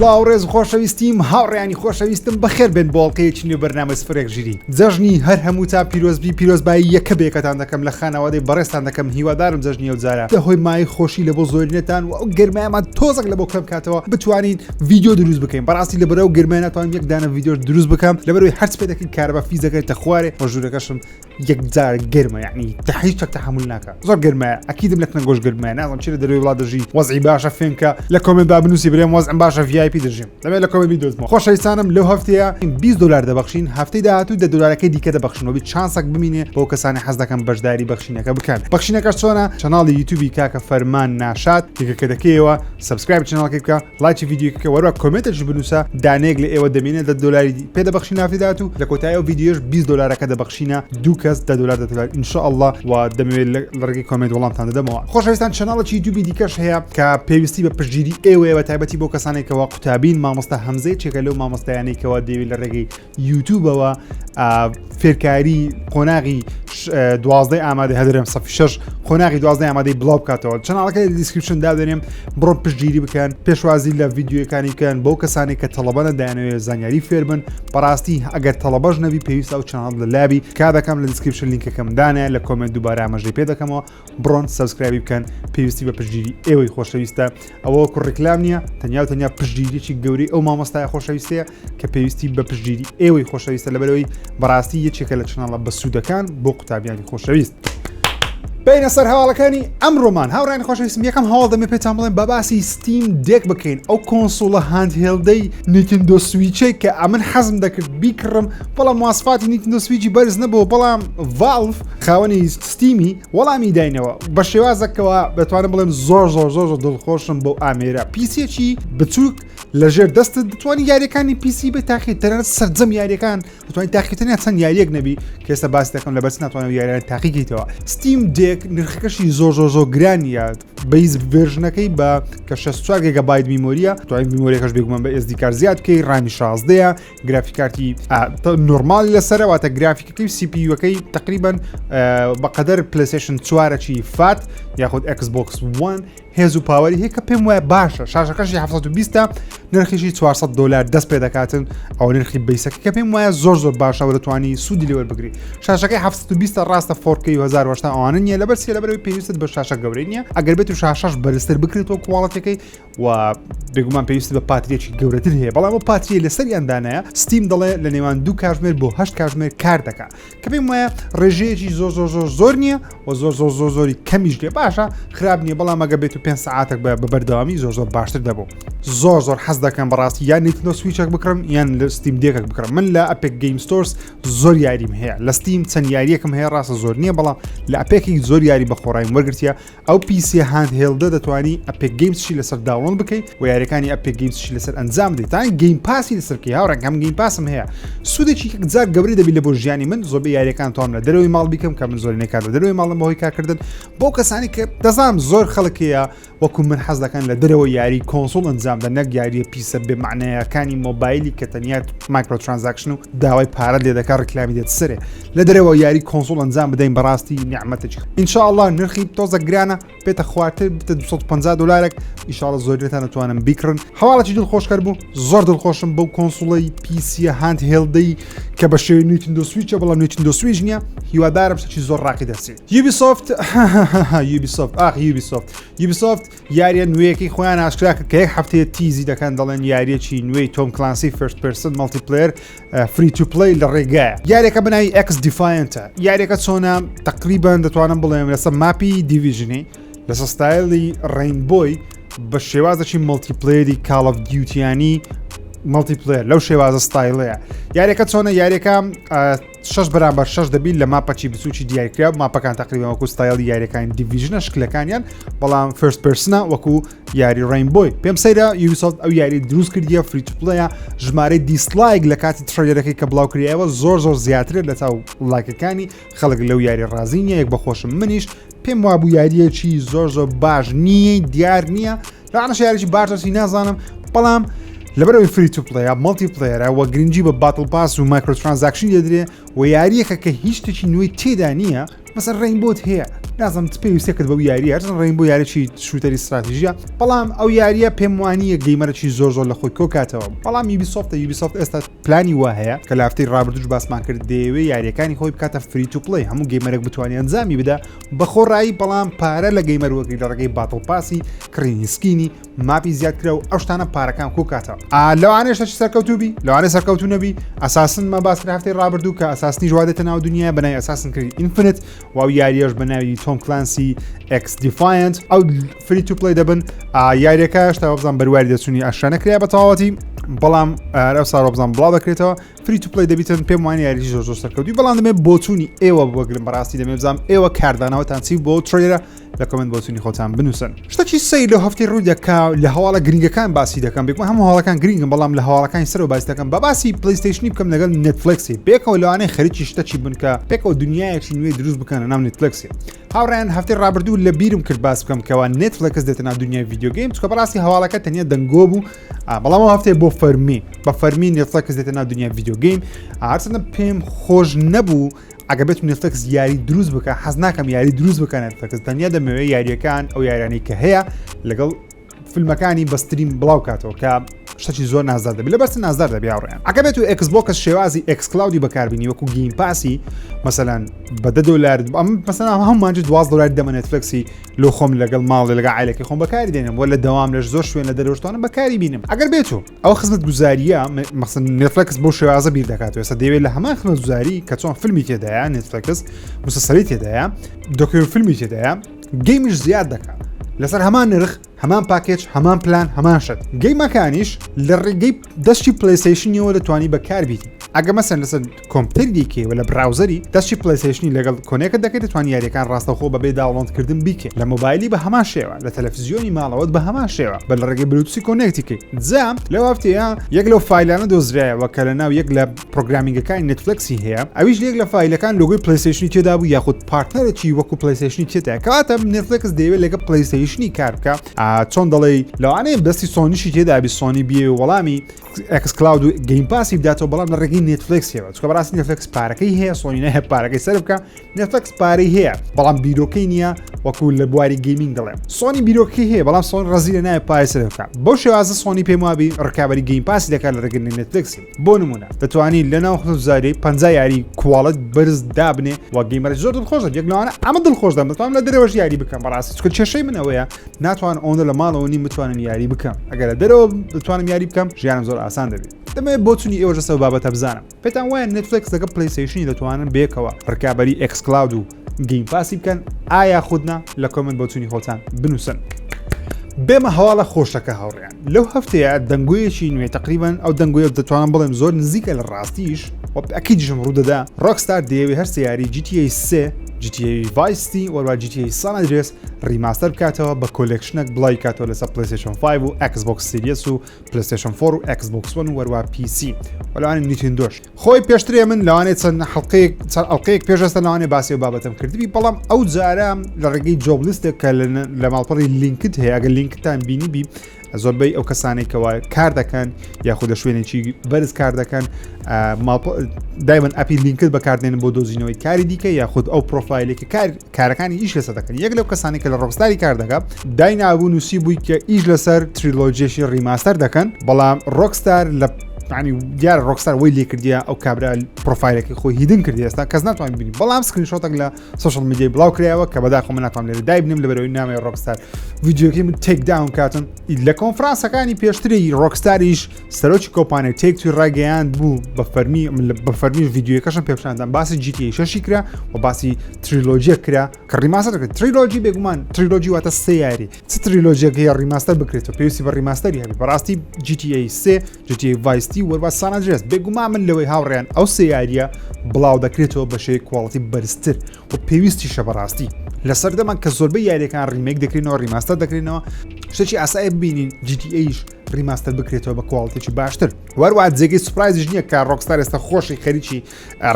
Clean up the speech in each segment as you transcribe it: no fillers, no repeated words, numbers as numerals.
سڵاو ڕێز خۆشەویستیم هاوڕیانی خۆشەویستم بەخێر بێن بۆ ئەڵقەیەکی نوێ بەرنامە سفرێک ژیری جەژنی هەر هەمووتان پیرۆزبی پیرۆزبایی یەکە بەیەکەتان دەکەم لە خانەوادەی بەڕێزتان دەکەم هیوادارم جەژنی ئەو جارە بە هۆی مایەی خۆشی لە بۆ زۆرینەتان و ئەو گەرمایەمان تۆزێک لە بۆ کەم کاتەوە بتوانین ڤیدیۆ دروست بکەین بەڕاستی لە بەرەو گەرمای ناتوانم یەک دانە ڤیدیۆش دروست بکەم لەبەرەوەی هەرچ پێ دەکەین کارەبا فیز دەکەێتە خوارێ و ژوورەکەشم یەکجار گەرمە یعنی هیچ شتێک تەحەمول ناکە زۆر گەرمە ئەکیدم لە کنەگۆش گەرمە نازانم چی لە دەرەوەی وڵات دەژی وەزعی باشە فێنکە لە comment با بنووسی برێم وەزعم باشە VIP دەژیم دەبێت لە comment بیدۆزمەوە خۆشەویستانم لەو هەفتەیە 20 دلار دەبەخشین هەفتەی داهاتوو دە دلارەکەی دیکە دەبەخشن و بی chance ێک بمینێ بۆ کەسانی حەز دەکەن بەشداری بەخشینەکە بکەن بەخشینەکەش چۆنە channel ی یوتیوبی کاکە فەرمان ناشاد لینکەکە دەکەیەوە subscribe channel ەکەی بکە لایکی ڤیدیۆکە وەروە comment ێکش بنووسە دانەیەک لە ئێوە دەمێنێت دە دۆلاری پێ دەبەخشین هەفتەی داهاتوو لە کۆتایی ئەو ڤیدیۆش 20 دۆلارەکە دەبەخشینە دوو کەس دە دۆلار دە دۆلار ان شاء الله و دەمەوێت لە ڕێگەی comment وەڵامتان دەدەمەوە خۆشەویستان channel ێکی یوتیوبی دیکەش هەیە کە پێویستی بە پشتگیری ئێوەیە بە تایبەتی بۆ کەسانێک کەوا قوتابین مامۆستا هەمزەی چێکە لەو مامۆستایانەی کەوا دەیەوێت لە ڕێگەی یوتیوبەوە فێرکاری قۆناغی دوازدەی ئامادە هەدرێم سەفی شەش قۆناغی دوازدەی ئامادەی بڵاو بکاتەوە channel ەکە لە description دادەنێم بڕۆن پشتگیری بکەن پێشوازی لە ڤیدیۆەکانی بکەن بۆ کەسانێک کە تەڵەبەنە دایانەوێت زانیاری فێربن بەڕاستی ئەگەر تەڵەبەش نەبی پێویست ئەو channel لە لابی کا دەکەم لە description لینکەکەم دانێ لە comment دووبارە ئاماژەی پێ دەکەمەوە بڕۆن subscribe ی بکەن پێویستی بە پشتگیری ئێوەی خۆشەویستە ئەوە وەکو ڕیکلام نییە تەنیا و تەنیا پشتگیریی گەورەی ئەو مامۆستای خۆشەویستەیە کە پێویستی بە پشتگیری ئێوەی خۆشەویستە لەبەرەوەی بەڕاستی یەکێکە لە channel ە بەسوودەکان بۆ قوتابیانی خۆشەویست. بینە سەر هەواڵەکانی ئەمڕۆمان هاوڕانی خۆشەویستم یەکەم هەواڵ دەمێ پێتان بڵێن بە باسی Steam Deck بکەین ئەو console ە handheld ەی Nintendo Switch ەی کە ئەمن حەزم دەکرد بیکڕم بەڵام مواسفاتی Nintendo Switch ی بەرز نەبوو بەڵام Valve خاوەنی Steam ی وەڵامی داینەوە بە شێوازەکەوە دەتوانم بڵێم زۆر زۆر زۆر زۆر دڵخۆشم بەو ئامێرە PC ەکی بچووک لەژێر دەستت دەتوانانی یاریەکانی PC بە تاقی تەنانەت سەرجەم یاریەکان دەتوانانی تاقی تەنیا چەند یاریەک نەبی کە ئێستا باس دەکەم لە بەس ناتوانم یاریان تاقیکەیتەوە Steam Deck نرخەکەشی زۆر زۆر زۆر گرانیە base version ەکەی بە کە 64 گێگابایت memory ە توانین memory ەکەش بێگومان بە SD card زیاد بکەی RAM ی 16 graphic card ی normal ی لەسەرە واتە گرافیکەکەی و CPU ەکەی تقریبان بەقەدەر PlayStation چوارەکی Fat یاخود Xbox One هێز و power ی هەیە کە پێم وایە باشە شاشەکەشی 720 نرخیشی 400 دلار دەست پێ دەکاتن ئەو نرخی base ەکە کە پێم وایە زۆر زۆر باشە و دەتوانی سوودی لێوەر بگری شاشەکەی 720 ڕاستە 4K 1080 ئەوانە نییە لەبەر سێ لەبەرەوەی پێویستت بە شاشە گەورەی نییە ئەگەر بێت و شاشەش بەرزتر بکرێتەوە quality ەکەی و بێگومان پێویست بە پاتریەکی گەورەتر هەیە بەڵام ئەو پاتریە لەسەریان دانایە Steam دەڵێ لە نێوان دوو کاژمێر بۆ هەشت کاژمێر کار دەکا کە پێم وایە ڕێژەیەکی زۆر زۆر زۆر زۆر نییە و زۆر زۆر زۆر زۆری کەمیش لێ باشە خراپ نییە بەڵام ئەگە بێت و پێ سعاتێک بە بە بەردەوامی زۆر زۆر باشتر دەبوو زۆر زۆر حەز دەکەم بەڕاستی یان Nintendo Switch ێک بکڕم یان لە Steam Deck ێک بکڕم من لە Epic Games Stores زۆر یاریم هەیە لە Steam چەند یاریەکەم هەیە ڕاستە زۆر نییە بەڵام لە Epic ی زۆر یاری بە خۆڕایم وەرگرتیە ئەو PC handheld ە دەتوانی Epic Games شی لەسەر download بکەیت و یاریەکانی Epic Games شی لەسەر ئەنجام بدەیت تا Game Pass ی لەسەر بکەی هاوڕێن هەم Game Pass م هەیە سوودێکی یەکجار گەورەی دەبی لە بۆ ژیانی من زۆربەی یاریەکان توام لە دەرەوەی ماڵ بیکەم کە من زۆرینەی کات لە دەرەوەی ماڵم بەهۆی کارکردن بۆ کەسانی کە دەزانم زۆر خەڵک هەیە وەکو من حەز دەکەن لە دەرەوە یاری console ئەنجام دەن نەک یاریە پیسە بێ معنایەکانی مۆبایلی کە تەنیا micro transaction و داوای پارە لێ دەکات ڕیکلامی دێت سەرێ لە دەرەوە یاری console ئەنجام بدەین بەڕاستی نیعمەتێکی ان شاء الله نرخی تۆزە گرانە بێتە خوارتر بتە 250 دلارێک ان شاء الله زۆرتان دەتوانن بیکڕن هەواڵێکی دڵخۆشکەر بوو زۆر دڵخۆشم بەو console ەی PC handheld ەی کە بە شێوەی Nintendo Switch ە بەڵام Nintendo Switch نییە هیوادارم شتێکی زۆر ڕاقی دەرچێت Ubisoft Ubisoft ئاخ Ubisoft Ubisoft یاریە نوێیەکەی خۆیان ئاشکرا کرد کە یەک هەفتەیە tease ی دەکەن دەڵێن یاریەکی نوێی Tom Clancy first person multiplayer free to play لە ڕێگایە یاریەکە بەناوی XDefiant ە یاریەکە چۆنە تقریبان دەتوانم بڵێم لەسەر map ی Division ی لەسەر ستایلی Rainbow ی بە شێوازێکی multiplayer ی Call of Duty یانی multiplayer لەو شێوازە ستایلەیە یاریەکە چۆنە یاریەکە شەش بەرامبەر شەش دەبی لە map ەکی بچوکی دیاریکرا map ەکان تقریبا وەکو ستایلی یاریەکانی Division ە شکلەکانیان بەڵام first person ە وەکو یاری Rainbow ی پێم سەیرە Ubisoft ئەو یاری دروست کردیە free to play ە ژمارەی dislike لە کاتی trailer ەکەی کە بڵاو کریایەوە زۆر زۆر زیاترە لە چاو لایکەکانی خەڵک لەو یاری ڕازی نییە یەک بەخۆشم منیش پێم وابوو یاریەکی زۆر زۆر باش نییە دیار نییە لەوانەش یاریی باش دەرچی نازانم بەڵام لەبەرەوەی free to play ە multiplayer ە وە گرنگی بە battle pass و micro transaction دەدرێ و یاریەکە کە هیچ شتێکی نوێی تێدا نییە مەسەر Rainbow ت هەیە. نازم چ پێویستێکت بەو یاریە هەرچەند Rainbow یاریی shooter ی ستراتیژیە بەڵام ئەو یاریە پێم وانییە gamer ەکی زۆر زۆر لە خۆی کۆکاتەوە بەڵام Ubisoft ە Ubisoft ئێستا پلانی وا هەیە کە لە هەفتەی ڕابردوش باسمان کرد دەیەوێ یاریەکانی خۆی بکاتە free to play هەموو gamer ێک بتوانێت ئەنجامی بدا بە خۆڕایی بەڵام پارە لە gamer وەگری لە ڕێگەی battle pass ی کڕینی skin ی map ی زیاد کرا و ئەو شتانە پارەکان کۆکاتەوە لەوانەیە شتێکی سەرکەوتوو بی لەوانەیە سەرکەوتوو نەبی Assassin ما باس کرد هەفتەی ڕابردوو کە Assassin یش وا دێتە ناو دنیا بەناوی Assassin's Creed Infinite و ئەو یاریەش بە ناوی Tom Clancy XDefiant ئەو free to play دەبن یاریەکە هێشتا وەبزان بەرواری دەچوونی ئاشکرا نەکرا بە تەواوەتی بەڵام ئەو سارۆبزان بڵاو دەکرێتەوە free to play دەبیتن پێم وانە یاری زۆر زۆر سەرکەوتوی بەڵام دەمێ بۆچوونی ئێوە بگرم بەڕاستی دەمێ بزانم ئێوە کاردانەوەتان چی بۆ trailer ە لە comment بۆچوونی خۆتان بنووسن. شتەکی سەیر لەو هەفتەی ڕووی دەکا لە هەواڵە گرنگەکان باسی دەکەم بێگومان هەموو هەواڵەکان گرنگن بەڵام لە هەواڵەکانی سەرەوە باسی دەکەم بە باسی PlayStation ی بکەم لەگەڵ Netflix ی پێکەوە لەوانەیە خەریکی شتەکی بن کە پێکەوە دنیایەکی نوێ دروست بکەن لە ناو Netflix ی هاوڕێیان هەفتەی ڕابردوو لە بیرم کرد باس بکەم کەوا Netflix دێتە ناو دنیای video game چونکە بەڕاستی هەواڵەکە تەنیا دەنگۆ بوو بەڵام ئەو هەفتەیە بۆ فەرمی بە فەرمی Netflix دێتە ناو دنیای video game هەرچەندە پێم خۆش نەبوو ئەگەر بێت Netflix یاری دروست بکە حەز ناکەم یاری دروست بکە Netflix تەنیا دەمەوێت یاریەکان ئەو یارانەی کە هەیە لەگەڵ فیلمەکانی بە stream بڵاو کاتەوە کە شتێکی زۆر نازدار دەبێت لە بەس نازدار دەبێ هاوڕێیان ئەگە بێت و Xbox شێوازی xCloud ی بەکاربینی وەکو Game Pass ی مەسەلەن بە 10 دلار ئەم مەسەلەن هەموو مانجی 12 دلار دەمە Netflix ی لۆ خۆم لەگەڵ ماڵێ لەگە عیلەکەی خۆم بەکاری دێنم وە لە دەوام لەش زۆر شوێن لە دەرەوەشتوانم بەکاری بینم ئەگەر بێت و ئەو خزمەتگوزارییە مەسەن Netflix بەو شێوازە بیر دەکاتەوە ئێستا دەیەوێت لە هەمان خزمەتگوزاری کە چۆن فیلمی تێدایە Netflix مسلسلی تێدایە docu فیلمی تێدایە game یش زیاد دەکات لەسەر هەمان نرخ هەمان package هەمان پلان هەمان شت game ەکانیش لە ڕێگەی دەستی PlayStation یەوە دەتوانی بەکاربیتی ئەگە مەسەن لەسەر کۆمپیوتەری دیکەی و لە browser ی دەستی PlayStation ی لەگەڵ connect دەکەیت دەتوانی یاریەکان ڕاستەوخۆ بەبێ download کردن بیکەی لە مۆبایلی بە هەمان شێوە لە تەلەفزیۆنی ماڵەوەت بە هەمان شێوە بە لە ڕێگەی Bluetooth ی connect ی کەی جا لەو هەفتەیە یەک لەو file انە دۆزرایەوە کە لە ناو یەک لە programming ەکانی Netflix ی هەیە ئەویش یەک لە file ەکان لۆگۆی PlayStation ی تێدا بوو یاخود partner ێکی وەکو PlayStation ی تێدا کەواتە Netflix دەیەوێت لەگە PlayStation ی کار بکە چۆن دەڵێی لەوانەیە دەستی سۆنیشی تێدابی سۆنی بیەوێ وەڵامی xCloud و Game Pass ی بداتەوە بەڵام لە ڕێگەی Netflix ەوە چونکە بەڕاستی Netflix پارەکەی هەیە سۆنی نەهەیە پارەکەی سەر بکە Netflix پارەی هەیە بەڵام بیرۆکەی نییە وەکو لە بواری gaming دەڵێم سۆنی بیرۆکەی هەیە بەڵام سۆن ڕزی لە نایە پارەی سەر بکە بەو شێوازە سۆنی پێم وابی ڕکابەری Game Pass ی دەکات لە ڕێگەی Netflix ی بۆ نمونە دەتوانی لە ناو خزمەتگوزاری 50 یاری quality بەرز دابنێ و gamer زۆر دڵخۆش دەبێت یەک لەوانە ئەمە دڵخۆش دەم دەتوانم لە دەرەوەش یاری بکەم بەڕاستی چونکە کێشەی من ئەوەیە ناتوان ئەوەندە لە ماڵەوە نیم بتوانم یاری بکەم ئەگەر لە دەرەوە بتوانم یاری بکەم ژیانم زۆر ئاسان دەبێت دەمەوێت بۆچونی ئێوەش لەسەر بابەتە بزانم پێتان وایە Netflix لەگەڵ PlayStation ی دەتوانن بێکەوە ڕکابەری xCloud و Game Pass ی بکەن ئایا خودنا لە comment بۆچونی خۆتان بنووسن بێمە هەواڵە خۆشەکە هاوڕێیان لەو هەفتەیە دەنگۆیەکی نوێ تقریبان ئەو دەنگۆیە دەتوانم بڵێم زۆر نزیکە لە ڕاستیش ئەکیدیشم ڕوودەدا Rockstar دەیەوێ هەر سیاری GTA 3 GTA Vice City وەروا GTA San Andreas remaster بکاتەوە بە collection ێک بڵاوی کاتەوە لەسەر PlayStation 5 و Xbox Series و PlayStation 4 و Xbox One و وەروا PC و لەوانە Nintendo ش خۆی پێشترێ من لەوانێت چەند حڵقەیەک چەند ئەڵلقەیەک پێشەستە لەوانێ باسی و بابەتم کردبی بەڵام ئەو جارە لە ڕێگەی job list ێک کە لە ماڵپەڕی LinkedIn هەیە ئەگەر LinkedIn تان بینی بی زۆربەی ئەو کەسانەی کەوا کار دەکەن یاخود لە شوێنێکی بەرز کار دەکەن دایمەن ئەپی LinkedIn بەکاردێنن بۆ دۆزینەوەی کاری دیکە یاخود ئەو پرۆفایلێکی کار کارەکانی ئیش لەسەر دەکەن یەک لەو کەسانی کە لە Rockstar ی کار دەکە داینابوو نووسی بووی کە ئیش لەسەر trilogy ێکی remaster دەکەن بەڵام Rockstar لە ینی دیار Rockstar وی لێکردە ئەو کابرا پرۆفایلەکەی خۆی hidden کردی ئێستا کەس ناتوانین بینی بەڵام screenshot ێک لە social media ی بڵاو کرایەوە کە بەداخەوە من ناتوانم لێرە دایبنم لەبەرەوەی نامەوێ Rockstar ڤیدیۆکەی من take down کاتن لە کۆنفرانسەکانی پێشتری Rockstar یش سەرۆکی کۆمپانیای Take-Two ڕایگەیاند بوو بە فەرمی بە فەرمی ڤیدیۆکەشم پێپشاندان باسی GTA شەشی کرا و باسی trilogy ە کرا کە remaster کرد trilogy بێگومان trilogy واتە سێ یاری چ trilogy ەک هەیە remaster بکرێتەوە پێویستی بە remaster ی هەبێت بەڕاستی GTA سێ GTA Vice City وەروا San Andreas بێگومان من لەوەی هاوڕێیان ئەو سێ یاریە بڵاو دەکرێتەوە بە شێوەی quality بەرزتر و پێویستیشە بەڕاستی لە سەردەمان کە زۆربەی یاریەکان remake دەکرێنەوە remaster دەکرێنەوە شتێکی ئاسایی ببینین GTA یش remaster بکرێتەوە بە quality ێکی باشتر وەروە جێگەی surprise یش نییە کە Rockstar ئێستا خۆشی خەریکی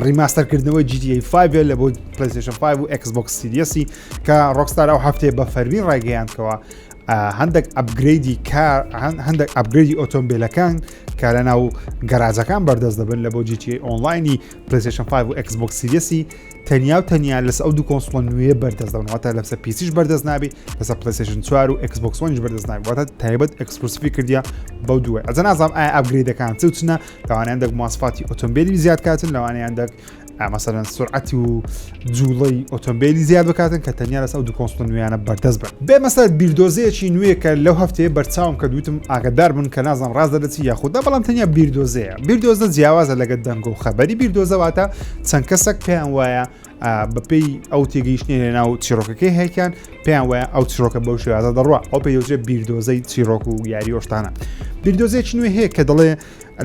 remaster کردنەوەی GTA 5 لە بۆ PlayStation 5 و Xbox Series ی کە Rockstar ئەو هەفتەیە بە فەرمی ڕایگەیاندکەوە. هەندێک upgrade ی کار هەندێک upgrade ی ئۆتۆمبیلەکان کە لە ناو گەراجەکان بەردەست دەبن لە بۆ GTA Online ی PlayStation 5 و Xbox Series ی تەنیا و تەنیا لەسە ئەو دوو console ە نوێ بەردەست دەبن واتە لەسە PC یش بەردەست نابی لەسە PlayStation 4 و Xbox One یش بەردەست نابی واتە تایبەت exclusive ی کردیا بەو دووە ئەجە نازانم ئایا upgrade ەکان چ و چنە لەوانەیە هەندێک مواسفاتی ئۆتۆمبیلی زیاد کاتن لەوانەیە هەندێک مەسەلەن سرعەتی و جوڵەی ئۆتۆمبیلی زیاد بکاتن کە تەنیا لەسەر ئەو دوو console ە نوێیانە بەردەست بن. بێمە سەر بیردۆزەیەکی نوێ کە لەو هەفتەیە بەرچاوم کە دوتم ئاگادار بن کە نازانم ڕاست دەردەچی یاخود نا بەڵام تەنیا بیردۆزەیە. بیردۆزە جیاوازە لەگەر دەنگۆ و خەبەری بیردۆزە واتە چەند کەسێک پێیان وایە بەپێی ئەو تێگەیشتنی لەناو چیرۆکەکەی هەیەکیان پێیان وایە ئەو چیرۆکە بەو شێوازە دەڕوا ئەو پێی دەوترێت بیردۆزەی چیرۆک و یاری ئۆشتانە. بیردۆزەیەکی نوێ هەیە کە دەڵێ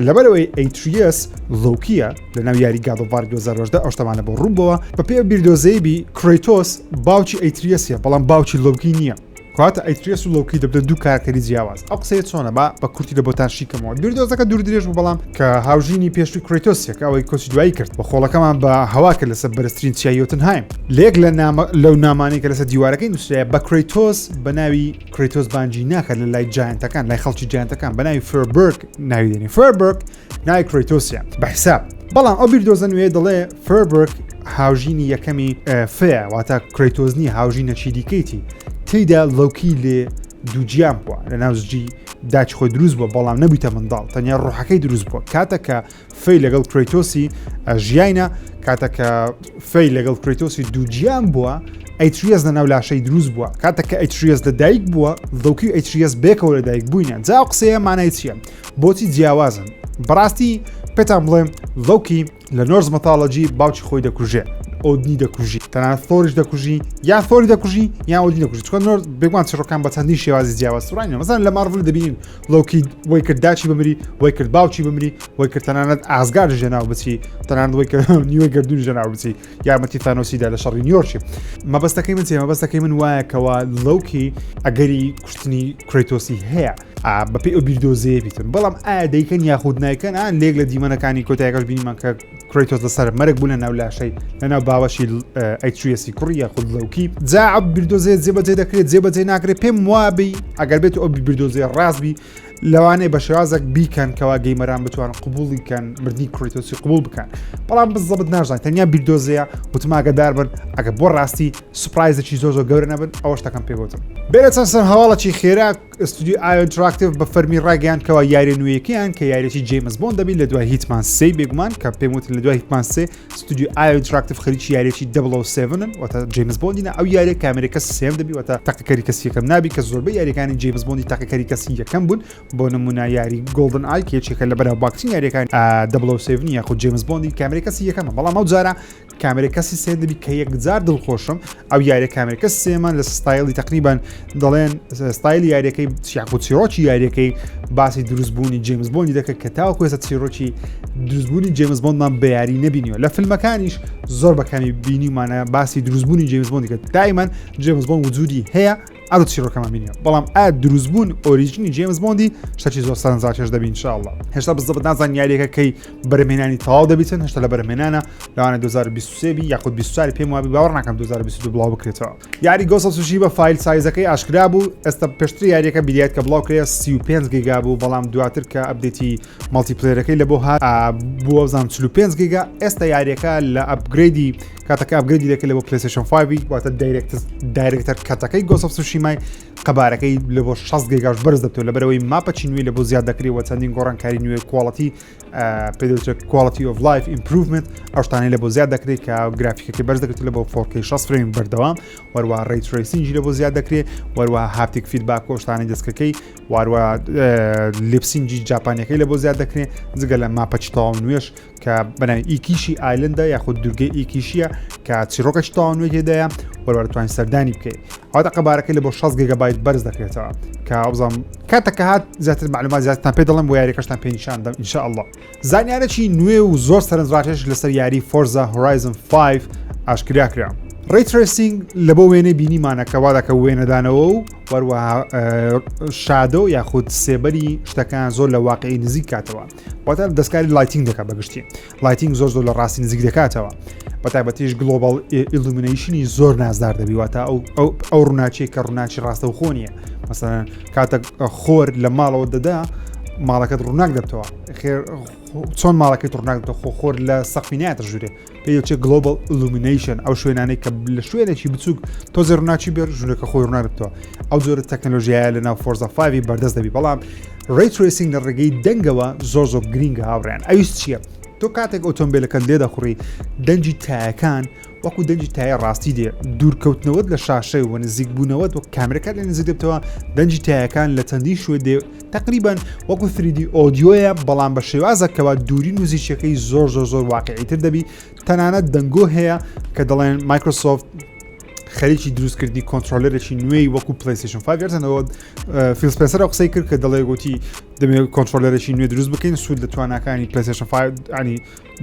لەبەرئەوەی ئەیتریەس لۆکیە لەناو یاری God of War 2018 ئەو شتەمانە بۆ ڕوون بۆوە بە پێ بیردۆزەی بی کرەیتۆس باوکی ئەیتریەسیە بەڵام باوکی لۆکی نییە کاتە ئەیتریەس و لۆکی دەبنە دوو کارکتەری جیاواز ئەو قسەیە چۆنە با بە کورتی لە بۆتان شیکەمەوە بیردۆزەکە دوور درێژ بوو بەڵام کە هاوژینی پێشووی کرەیتۆسیە کە ئەوەی کۆچی دوایی کرد و خۆڵەکەمان بە هەوا کرد لەسەر بەرزترین چیای یۆتنهایم لێک لە نامە لەو نامانەی کە لەسەر دیوارەکەی نووسرایە بە کرەیتۆس بە ناوی کرەیتۆس بانگی ناکات لە لای giant ەکان لای خەڵکی giant ەکان بە ناوی فێربرگ ناوی دێنی فێربرگ ناوی کرەیتۆسیە بە حساب بەڵام ئەو بیردۆزە نوێ دەڵێ فێربرگ هاوژینی یەکەمی فێ واتە کرەیتۆس نییە هاوژینەکی دیکەیتی تێیدا لۆکی لێ دووگیان بووە لە ناو زگی داچ خۆی دروست بووە بەڵام نەبوویتە منداڵ تەنیا ڕۆحەکەی دروست بووە کاتەکە فەی لەگەڵ کرەیتۆسی ژیاینە کاتە کە فەی لەگەڵ کرەیتۆسی دووگیان بووە ئەیتریەس لە ناو لاشەی دروست بووە کاتە کە ئەیتریەس لە دایک بووە لۆکی و ئەیتریەس بێکەوە لە دایک بووینە جا ئەو قسەیە مانای چییە بۆچی جیاوازن بەڕاستی پێتان بڵێم لۆکی لە Norse mythology باوکی خۆی دەکوژێ ئۆدنی دەکوژی تەنانەت ثۆریش دەکوژی یا ثۆری دەکوژی یا ئۆدین دەکوژی چونکە Norse بێگومان چیڕۆکان بە چەندین شێوازی جیاواز سوڕاینە مەسەلەن لە مارڤل دەبینین لۆکی وای کرد داچی بمری وای کرد باوکی بمری وای کرد تەنانەت ئازگارش لەناو بچی تەنانەت وای کرد نیوەی گەردوونیش لەناو بچی یارمەتی ثانۆسی دا لە شەڕی نیۆرکی مەبەستەکەی من چیە مەبەستەکەی من وایە کەوا لۆکی ئەگەری کوشتنی کرەیتۆسی هەیە بەپێی ئەو بیردۆزەیە بیتن بەڵام ئایا دەیکەن یاخود نایکەن ئا لێک لە دیمەنەکانی کۆتایەکەش بینیمان کە کرەیتۆس لەسەر مەرگ بوو لە ناو لاشەی لە ناو باوەشی ئەیتریەسی کوڕی یاخود لۆکی جا ئەو بیردۆزەیە جێبەجێ دەکرێت جێبەجێ ناکرێت پێم وابی ئەگەر بێت ئەو بیردۆزەیە ڕاست بی لەوانەیە بە شێوازێک بیکەن کەوا gamer ان بتوان قبوڵی کەن مردنی کرەیتۆسی قبول بکەن بەڵام بزەبت نازانین تەنیا بیردۆزەیە وتم ئاگادار بن ئەگە بۆ ڕاستی surprise ێکی زۆر زۆر گەورە نەبن ئەوە شتەکەم پێ گوتم بێرە چەند سەر هەواڵەکی خێرا ئستودیو IO Interactive بە فەرمی ڕاگەیان کەوا یاری نوێیەکەیان کە یاریی جەیمس بۆند دەبی لە دوای Hitman سێ بێگومان کە پێم وتن لە دوای Hitman سێ ستودیو IO Interactive خەریکی یاریی 007 واتە جەیمس بۆندینە ئەو یاریە کامێرەی کەسی سێم دەبی واتە تەقەکەری کەسی یەکەم نابی کە زۆربەی یاریەکانی جەیمس بۆندی تەقەکەری کەسی یەکەم بوون بۆ نمونە یاری GoldenEye کە یەکێکە لە بەناوبانگترین یاریەکان 007 یاخود جەیمس بۆندی کامێرەی کەسی یەکەمە بەڵام ئەو جارە کامێرەی کەسی سێ دەبی کە یەکجار دڵخۆشم ئەو یاریە کامێرەی کەسی سێمان لە ستایلی تقریبان دەڵێن ستایلی یاریەکەی یاخود چیرۆکی یاریەکەی باسی دروستبوونی جیمز بۆندی دەکرد کە تاوەکو ئێستا چیرۆکی دروستبوونی جیمز بۆندمان بە یاری نەبینیوە لە فیلمەکانیش زۆر بەکەمی بینیمانە باسی دروستبوونی جیمز بۆندی کرد دایمەن جیمز بۆند وجودی هەیە ئەو چیرۆکەمان بینیوە بەڵام ئا دروستبوون origin ی جیمز بۆندی شتێکی زۆر سەرنجڕاکێش دەبی ان شاء الله هێشتا بزەبت نازان یاریەکە کەی بەرهەمهێنانی تەواو دەبیتن هێشتا لە بەرهەمهێنانە لەوانە 2023 بی یاخود 24 پێم وابی باوەڕ ناکەم 2022 بڵاو بکرێتەوە یاری Ghost of Tsushima file size ەکەی ئاشکرا بوو ئێستا پێشتر یاریەکە بیدایەت کە بڵاو کرێ 35 گیگا بوو بەڵام دواتر کە update ی multiplayer ەکەی لە بۆ هات بووە بزانم 45 گیگا ئێستا یاریەکە لە upgrade ی کاتەکە upgrade ی دەکرێت لە بۆ PlayStation 5 واتە director's cut ەکەی Ghost of Tsushima ی قەبارەکەی لە بۆ 60 گیگاش بەرز دەبێتەوە لەبەرەوەی map ەچی نوێی لە بۆ زیاد دەکرێت و چەندین گۆڕانکاری نوێ quality پێدەوترێت quality of life improvement ئەو شتانەی لە بۆ زیاد دەکرێت کە گرافیکەکەی بەرز دەکرێت لە بۆ 4K 60 frame بەردەوام وەروە ray tracing ی لە بۆ زیاد دەکرێت وەروە haptic feedback و شتانی دەستکەکەی واروە lip sync ی جاپانیەکەی لە بۆ زیاد دەکرێت جگە لە map ەچی تەواو نوێش کە بەناوی ئیکیشی island ە یاخود دوورگەی ئیکیشیە کە چیرۆکەکی تەواو نوێ تێدایە وەروە توانین سەردانی بکەیت ئەوە قەبارەکەی لە بۆ 60 گیگابایت بەرز دەکرێتەوە کە ئەوزام کاتەکە هات زیاتر معلومات زیاترتان پێ دەڵێم بۆ یاریەکەشتان پێ نیشان دەم ان شاء الله زانیارێکی نوێ و زۆر سەرنجڕاکێش لەسەر یاری Forza Horizon 5 ئاشکرا کرا ray tracing لە بۆ وێنەی بینیمانە کە وا دەکە وێنەدانەوە و وەروەها shadow یاخود سێبەری شتەکان زۆر لە واقعی نزیک کاتەوە واتە دەستکاری lighting دەکات بەگشتی lighting زۆر زۆر لە ڕاستی نزیک دەکاتەوە بە تایبەتیش global illumination ی زۆر نازدار دەبی واتە ئەو ئەو ڕووناچی کە ڕووناچی ڕاستەوخۆ نییە. مەسەلەن کاتێک خۆر لە ماڵەوە دەدا ماڵەکەت ڕووناک دەبتەوە خێر چۆن ماڵەکەی ڕووناک دەبتەوە خۆ خۆر لە سەقفی نایەتە ژوورێ پێی دەچێت global illumination ئەو شوێنانەی کە لە شوێنێکی بچووک تۆزێ ڕووناکی بێر ژوورەکە خۆی ڕووناک دەبتەوە ئەو جۆرە تەکنەلۆژیایە لە ناو Forza 5 بەردەست دەبی بەڵام ray tracing لە ڕێگەی دەنگەوە زۆر زۆر گرینگە هاوڕێیان ئەویش چییە؟ تۆ کاتێک ئۆتۆمبیلەکەت لێ دەخوڕی دەنگی تایەکان وەکو دەنگی تایە ڕاستی دێ دوورکەوتنەوەت لە شاشەی و نزیک بوونەوەت وەک کامرەکە لە نزیک دەبتەوە دەنگی تایەکان لە چەندین شوێ دێ تقریبان وەکو 3D audio یە بەڵام بە شێوازەکەەوە دووری نزیکەکەی زۆر زۆر زۆر واقعی تر دەبی تەنانەت دەنگۆ هەیە کە دەڵێن مایکرۆسۆفت خەریکی دروستکردنی controller ێکی نوێی وەکو PlayStation 5 گەرتەنەوە فیل سپێنسەر قسەی کرد کە دەڵێ گوتی دەمێ controller ێکی نوێ دروست بکەین سوود لە تواناکانی PlayStation 5 ینی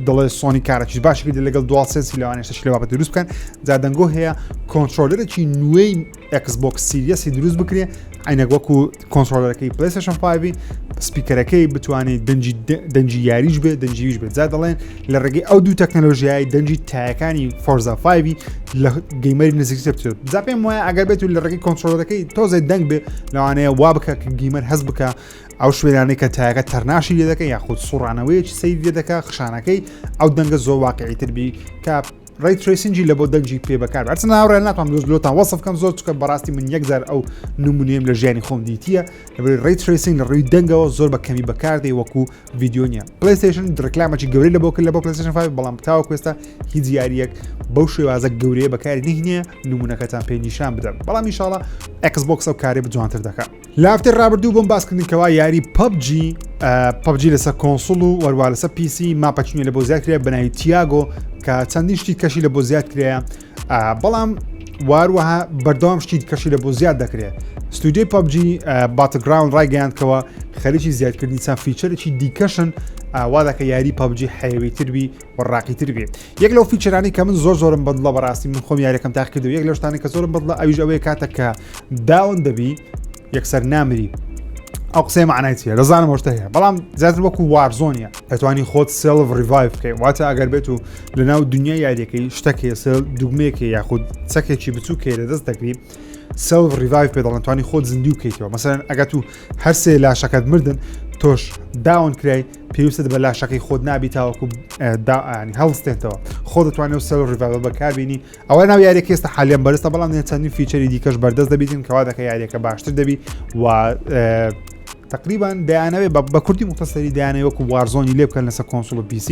دەڵێ سۆنی کارێکی باشی کرد لەگەڵ DualSense ی لەوانەیە شتێکی لە بابەت دروست بکەن جا دەنگۆ هەیە controller ێکی نوێی Xbox Series ی دروست بکرێ عینەک وەکو controller ەکەی PlayStation 5 speaker ەکەی بتوانێت دەنگی دەنگی یاریش بێ دەنگیش بێت جا دەڵێن لە ڕێگەی ئەو دوو تەکنەلۆژیای دەنگی تایەکانی Forza 5 لە gamer ی نزیکتر بچێت جا پێم وایە ئەگەر بێت و لە ڕێگەی controller ەکەی تۆزێ دەنگ بێ لەوانەیە وا بکە کە gamer هەست بکە ئەو شوێنانەی کە تایەکە تەرناشی لێ دەکە یاخود سوڕانەوەیەکی سەیر لێ دەکە خشانەکەی ئەو دەنگە زۆر واقعی تر بی کە ray tracing ی لە بۆ دەنگی پێ بەکار هەرچ ناوڕێن ناتوانم دۆست لۆتان وەسف کەم زۆر چکە بەڕاستی من یەکجار ئەو نمونەیەم لە ژیانی خۆم دیتیە لەبەر ray tracing لە ڕووی دەنگەوە زۆر بە کەمی بەکاردێ وەکو ڤیدیۆ نییە PlayStation ڕکلامەکی گەورەی لە بۆ کرد لە بۆ PlayStation 5 بەڵام تاوەکو ئێستا هیچ یاریەک بەو شێوازە گەورەیە بەکاری نهینەیە نمونەکەتان پێ نیشان بدەم بەڵام ئینشاڵا Xbox ئەو کارێ بجوانتر دەکات لە هەفتەی ڕابردوو بۆم باسکردن کەوا یاری PUBG PUBG لەسەر console و وەروە لەسەر PC map ەچنی لە بۆ زیاد کرێ بەناوی تیاگۆ کە چەندین شتی کەشی لە بۆ زیاد کرێ بەڵام واروەها بەردەوام شتی کەشی لە بۆ زیاد دەکرێت ستودیۆی PUBG Battlegrounds ڕایگەیاندکەوە خەریکی زیادکردنی چەند feature ێکی دیکەشن وا دەکە یاری PUBG حەیەویتر بی و ڕاقیتر بێ یەک لەو feature انی کە من زۆر زۆرم بەدڵە بەڕاستی من خۆم یاریەکەم تاقی کردو یەک لەو شتانی کە زۆرم بەدڵە ئەویش ئەوەیە کاتە کە down دەبی یەکسەر نامری ئەو قسەی معنای چیە دەزانم ئەو شتە هەیە بەڵام زیاتر وەکو Warzone ە دەتوانی خۆت self revive بکەیت واتە ئەگەر بێت و لە ناو دنیای یاریەکەی شتەکەی سێل دوگمێکی یاخود چەکێکی بچووکێ لە دەست دەگری self revive پێ دەڵێن توانی خۆت زیندوو بکەیتەوە مەسەلەن ئەگەر تو هەرسێ لاشەکەت مردن تۆش down کرای پێویستت بە لاشەکەی خۆت نابی تاوەکو داانی هەڵستێتەوە خۆ دەتوانێت و self revive بەکاربیینی ئەوە ناو یاریەکە ئێستا حالیان بەرزە بەڵام چەندین feature ی دیکەش بەردەست دەبیتن کەوا دەکە یاریەکە باشتر دەبی و تقریبان دەیانەوێت بە کوردی مختصری دەیانەوێت وەکو Warzone ی لێ بکەن لەسەر console و PC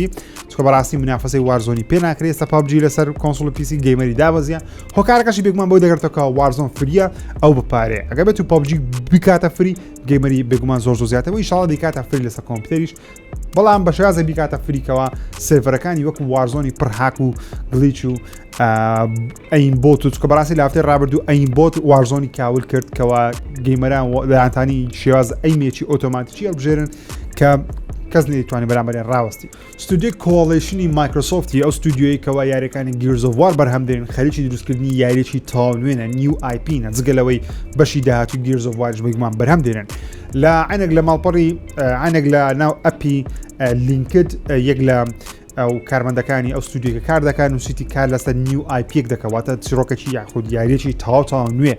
چکە بەڕاستی منافەسەی Warzone ی پێ ناکرێت ئێستا PUBG لەسەر console و PC gamer ی دابەزیە هۆکارەکەشی بێگومان بۆ دەگەڕێتەوە Warzone free یە ئەو بپارێ ئەگەر بێت و PUBG بکاتە free gamer ی بێگومان زۆر زۆر زیاتەوە ئیشاڵا دیکاتە free لەسەر کۆمپیوتەریش بەڵام بە شێوازە بیکاتە free کەوە server ەکانی وەکو Warzone ی پڕ hack و glitch و aim bot و چکە بەڕاستی لە هەفتەی ڕابردوو aim bot Warzone ی کاول کرد کەوا gamer ان دەیانتانی شێواز aim ێکی ئۆتۆماتیکی هەڵبژێرن کە کەس نەیتوانانی بەرامبەریان ڕاوەستی ستودیۆی Coalition ی مایکرۆسۆفتی ئەو ستودیۆی کەوا یاریەکانی Gears of War بەرهەم دێن خەریکی دروستکردنی یاریێکی تەواو نوێنە new IP نە جگە لەوەی بەشی داهاتوو Gears of War ش بێگومان بەرهەم دێنن لە عینێک لە ماڵپەڕی عینێک لە ناو app ی LinkedIn یەک لە ئەو کارمەندەکانی ئەو ستودیۆکە کار دەکات نووسیتی کار لەسەر new IP ێک دەکەواتە چیرۆکەکی یاخود یاریەکی تەواو تەواو نوێ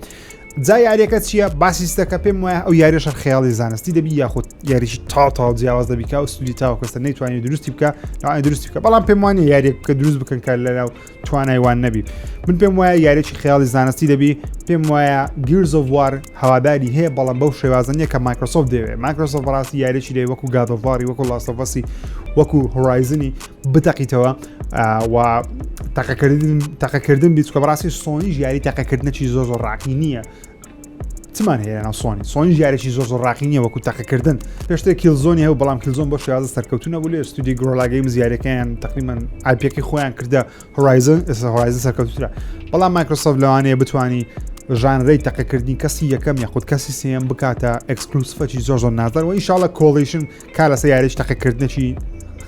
جا یاریەکە چییە باسی ستەکە پێم وایە ئەو یاریە شەر خەیاڵی زانستی دەبی یاخود یاریی تاو تاو جیاواز دەبی کە ئەو ستودی تاو کەسە نەیتوانانی دروستی بکە لەوانەیە دروستی بکە بەڵام پێم وانە یاریەک بکە دروست بکەن کە لەناو توانای وان نەبی من پێم وایە یاریی خەیاڵی زانستی دەبی پێم وایە Gears of War هەواداری هەیە بەڵام بەو شێوازە نییە کە مایکرۆسۆفت دەوێت مایکرۆسۆفت بەڕاستی یاریی دەوێت وەکو God of War ی وەکو Last of Us ی وەکو Horizon ی بتەقیتەوە و تەقەکردن تەقەکردن بیت چکە بەڕاستی سۆنیش یاری تەقەکردنێکی زۆر زۆر ڕاقی نییە چمان هەیە ناو سۆنی سۆنی یاریی زۆر زۆر ڕاقی نییە وەکو تەقەکردن پێشتر Killzone ی هەبوو بەڵام Killzone بۆ شێوازە سەرکەوتو نەبوو لێ ستودیۆی Guerrilla Games یاریەکەیان تقریبا IP ەکەی خۆیان کردە Horizon ئێستا Horizon سەرکەوتوترە بەڵام مایکرۆسۆفت لەوانەیە بتانی ژانرەی تەقەکردنی کەسی یەکەم یاخود کەسی سێم بکاتە exclusive ەکی زۆر زۆر نازدار و ئینشاڵە Coalition کار لەسەر یاریش تەقەکردنێکی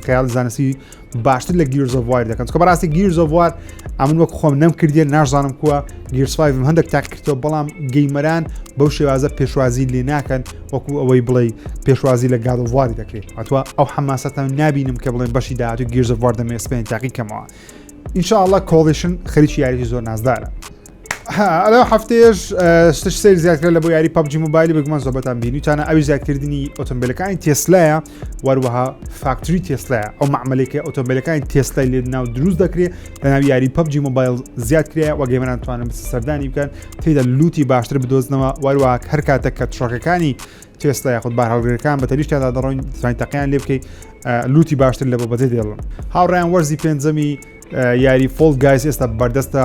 خەیاڵ زانستی باشتر لە Gears of War دەکەن چکە بەڕاستی Gears of War ئەمن وەک خۆم نەم کردیە ناشزانم کووە Gears 5 هەندێک تاقیکردەوە بەڵام gamer ان بەو شێوازە پێشوازی لێ ناکەن وەکو ئەوەی بڵێ پێشوازی لە God of War ی دەکرێت ئەتوە ئەو حەماسەتان نابینم کە بڵێن بەشی داهاتوو Gears of War دەمێ سپێن تاقی کەمەوە ئینشاءاللە Coalition خەریکی یاریی زۆر نازدارە. ئەو هەفتەیەش شتش سەیر زیادکرا لە بۆ یاری PUBG Mobile ی بگومان زۆبەتان بینیتانە ئەوی زیادکردنی ئۆتۆمبیلەکانی تێسلایە وەروەها factory تێسلایە ئەو مەعمەلێکە ئۆتۆمبیلەکانی تێسلای لێ ناو دروست دەکرێت لە ناو یاری PUBG Mobile زیاد کرێ و gamer ان توانن بچن سەردانی بکەن تێدا loot ی باشتر بدۆزنەوە وەروە هەر کاتێک کە truck ەکانی تێسلا یاخود بارهەڵگرەکان بە تەنیشتیاندا دەڕۆین توانین تەقیان لێ بکەیت loot ی باشتر لە بۆ بەجێ دێڵن هاوڕیان وەرزی پێنجەمی یاری Fall Guys ئێستا بەردەستە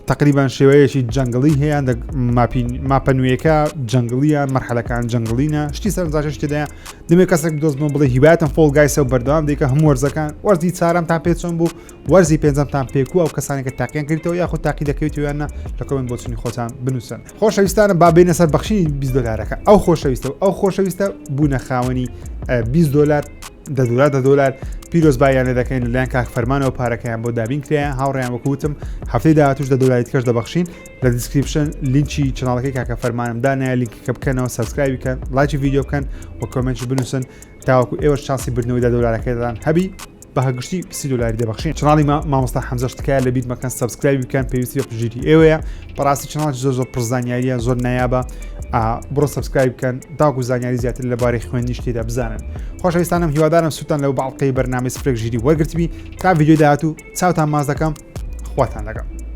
تقریبان شێوەیەکی jungle ی هەیە ماپی ماپە نوێیەکە jungle یە مەرحەلەکان jungle ینە شتی سەرنجڕاکێش تێدایە دەمێ کەسێک بدۆزمەوە بڵێ هیوایەتم Fall Guys ە و بەردەوام دیکە هەموو وەرزەکان وەرزی چارەمتان پێ چۆن بوو وەرزی پێنجەمتان پێکو ئەو کەسانی کە تاقیان کردەوە یاخود تاقی دەکەویتەوە یان لە comment بۆچونی خۆتان بنووسن خۆشەویستانم با بێنە سەر بەخشینی 20 دلارەکە ئەو خۆشەویستە و ئەو خۆشەویستە بوونە خاوەنی 20 دلار دە دلار دە دلار پیرۆزباییان لێ دەکەین لەلایەن کاک فەرمانەوە پارەکەیان بۆ دابین کرایە هاوڕێیان وەکوتم هەفتەی داهاتوش دە دلاری تکەش دەبەخشین لە description لینکی channel ەکەی کاکە فەرمانم دانایە لینکەکە بکەنەوە subscribe ی بکەن لایکی ڤیدیۆ بکەن و comment ش بنووسن تاوەکو ئێوەش چانسی بردنەوەی دە دلارەکەدان هەبی بە گشتی 30 دلاری دەبەخشین channel ی مامۆستا حەمزەش تکایە لە بیر مەکەن subscribe ی بکەن پێویستی بە پشتگیری ئێوەیە بەڕاستی channel زۆر زۆر پڕ زانیاریە زۆر نایابە بڕۆ subscribe بکەن تاکو زانیاری زیاتر لەبارەی خوێندنیش تێدا بزانن خۆشەویستانم هیوادارم سوودتان لەو باڵقەی بەرنامەی سفرێک ژیری وەرگرتبی تا ڤیدیۆی داهاتوو چاوتان ماچ دەکەم خواتان لەگەڵ.